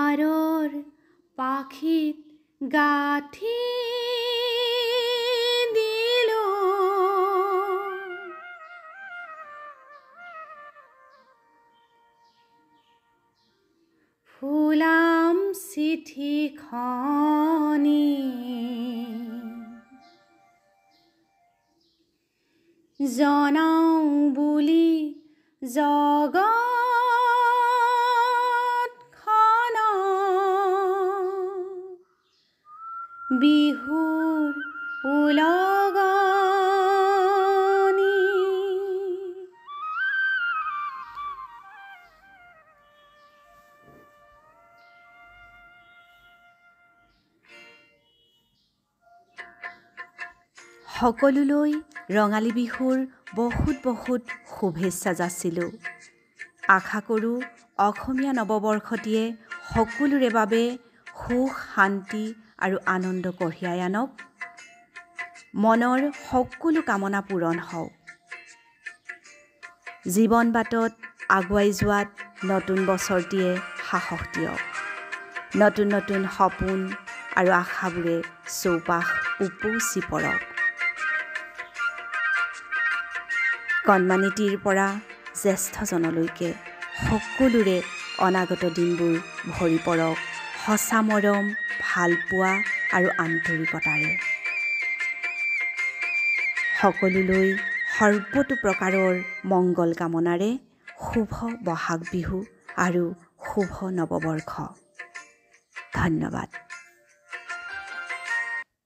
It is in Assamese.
পাৰৰ পাখিত গাঁঠি দিলো। ফুলাম চিঠিখনি জনাওঁ বুলি জগতখন বিহুৰ ওলগনি। সকলোলৈ ৰঙালী বিহুৰ বহুত বহুত শুভেচ্ছা যাচিলোঁ। আশা কৰোঁ অসমীয়া নৱবৰ্ষটিয়ে সকলোৰে বাবে সুখ, শান্তি আৰু আনন্দ কঢ়িয়াই আনক। মনৰ সকলো কামনা পূৰণ হওক। জীৱন বাটত আগুৱাই যোৱাত নতুন বছৰটিয়ে সাহস দিয়ক। নতুন নতুন সপোন আৰু আশাবোৰে চৌপাশ উপচি পৰক। কণমানিটিৰ পৰা জ্যেষ্ঠজনলৈকে সকলোৰে অনাগত দিনবোৰ ভৰি পৰক সঁচা মৰম, ভালপোৱা আৰু আন্তৰিকতাৰে। সকলোলৈ সৰ্বতো প্ৰকাৰৰ মংগল কামনাৰে শুভ বহাগ বিহু আৰু শুভ নৱবৰ্ষ। ধন্যবাদ।